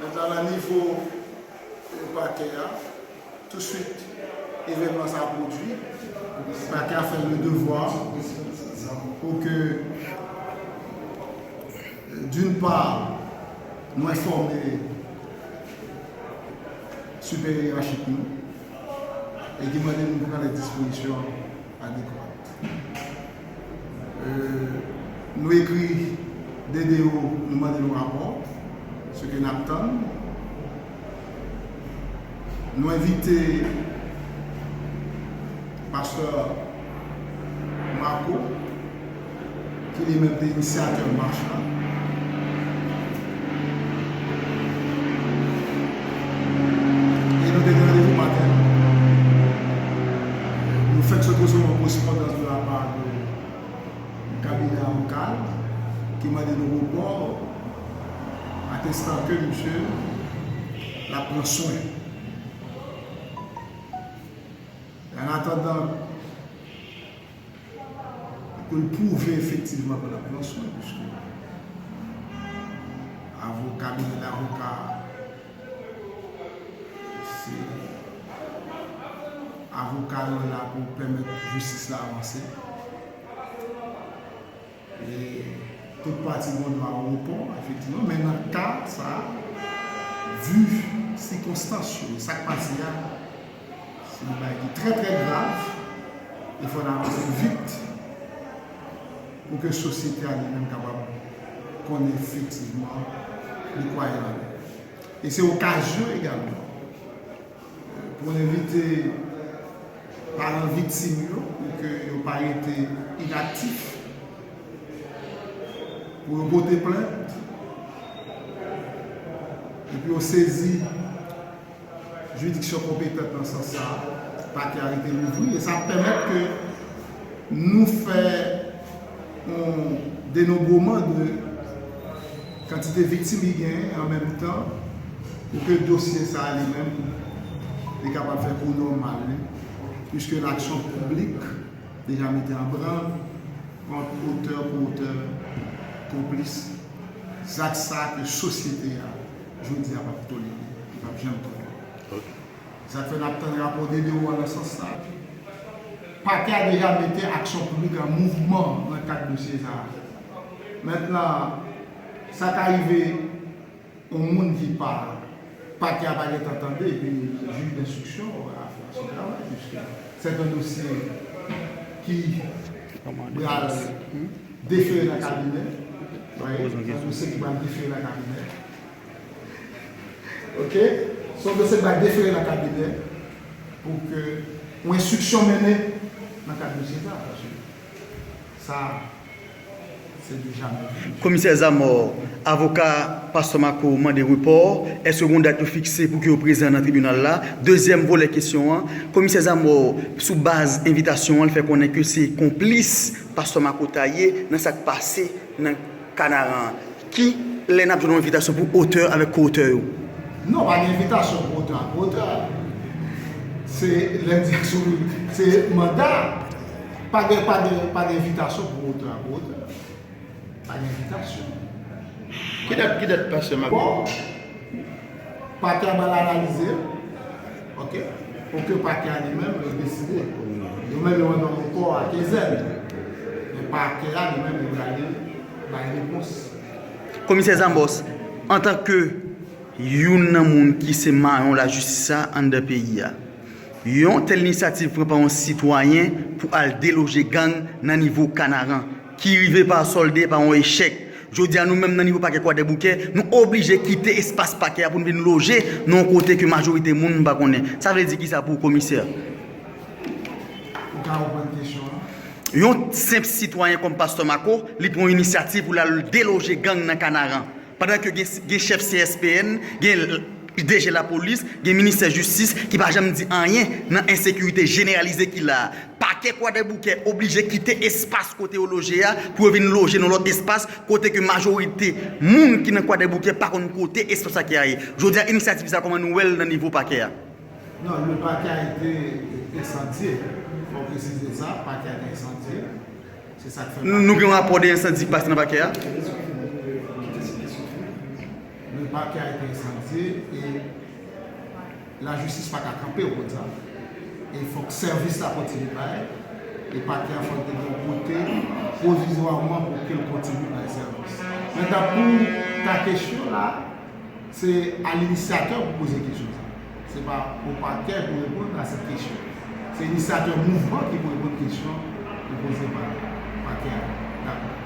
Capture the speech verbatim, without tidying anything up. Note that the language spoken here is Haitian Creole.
Nan nivo pakè a, touswit evènman sa a pwodui, pakè a fè le devwa pou ke, d'une part, nou enfòme siperyè yerachik nou e ki mande nou pou pran lè dispozisyon adekwat. Euh, nou ekri D D O, nou mande nou rapò, se ke n ap tann. Nou envite pastè Marco, ki li menm te inisyatè mach la. E nou te gen randevou maten. Nou fèk sot resevwa yon korespondans de la part de kabinè avoka ki mande nou repò, atestan ke misye l ap pran swen. An atandan ke l pwouve efektivman ke l ap pran swen, piske avoka, kabinè davoka, se avoka yo la pou pèmèt jistis la avanse. E tout pati gen dwa repon, efektivman, men nan ka sa a, vi sikonstans yo, sa k pase a, se yon bagay ki trè, trè grav, e fò n avanse vit pou ke sosyete a li menm kapab konnen efektivman de kwa il en est. E se okazyon egalman pou n envite paran viktim yo pou ke yo pa rete inaktif, pou yo pote plent, epi yo sezi jiridiksyon konpetan nan sans sa a, pakè a rete louvri, e sa ap pèmèt ke nou fè yon denonbreman de kantite viktim ki genyen, an menm tan, pou ke dosye sa a li menm, li kapab fè kou nòmal li, puiske laksyon piblik deja mete an branl kont otè pou otè, konplis zak sa a ke sosyete a, jodi a, p ap tolere, li p ap janm tolere. Sa k fè n ap tann rapò D D O a nan sans sa. Pakè a deja mete aksyon piblik an mouvman nan kad dosye sa a. Mentnan, sa ka rive yon moun ki pa, pakè a pa gentan tande, epi jij denstriksyon a fè son travay, piske sèten dosye ki pral defere nan kabinè, wi, sèten dosye ki pral defere nan kabinè. Ok? Se yon dosye k pral defere nan kabinè pou ke yon enstriksyon mennen nan kad dosye sa, paske sa, se du jamais vu. Komisè Zamò, avoka Pastè Marco mande repò. Èske gen yon dat yo fikse pou ke yo prezan nan tribinal la? Dezyèm volè kesyon an, Komisè Zamò, sou baz envitasyon an, l fè konnen ke se konplis Pastè Marco ta ye nan sa k pase nan Kanaran an. Ki lè n ap jwenn yon envitasyon pou otè avèk ko-otè yo? Non, pa gen envitasyon pou otè ak ko-otè. Se lè m di ak sou, se manda. Pa gen, pa gen, pa gen envitasyon pou otè ak ko-otè. Pa gen envitasyon. Ki dat, ki dat pastè Marco? Bon, pakè a pral analize, ok, pou ke pakè a li menm li deside. Yo menm yo mande yon repò a kenz è. Men pakè a li menm li pral bay repons. Komisè Zamò, antanke youn nan moun ki se mayon lajistis la anndan peyi a, yon tèl inisyativ pran pa yon sitwayen pou al deloje gang nan nivo Kanaran, ki rive pa sòlde pa yon echèk. Jodi a, nou menm nan nivo pakè Kwadèboukè, nou oblije kite espas pakè a pou n vin loje nan yon kote ke majorite moun pa konnen. Sa vle di kisa pou ou, komisè? Ou ka reprann kesyon an? Yon senp sitwayen kòm pastè Marco, li pran yon inisyativ pou l al deloje gang nan Kanaran. Pandan ke gen, gen chèf C S P N, gen D G lapolis, gen ministè jistis ki pa janm di anyen nan ensekirite jeneralize ki la a. Pakè Kwadèboukè oblije kite espas kote yo loje a pou yo vin loje nan lòt espas kote ke majorite moun ki nan Kwadèboukè pa konn kote espas pakè a ye. Jodi a, inisyativ sa, kòman nou wè l nan nivo pakè a? Non, le parquet a été incendié. Fò w presize sa, pakè a te ensandye. Se sa k fè Nou, nou gen yon rapò de ensandi ki pase nan pakè a? Le Pakè a enteresan, e lajistis pa ka kanpe, ou konn sa. E fòk sèvis la kontinye bay. E pakè a fòk te gen yon kote pwovizwaman pou ke l kontinye bay sèvis. Mentnan, pou ta kesyon la, se a linisyatè pou poze kesyon sa. Se pa o pakè pou reponn a sèt kesyon. Se inisyatè mouvman ki pou reponn kesyon ki poze pa pakè a. Dakò.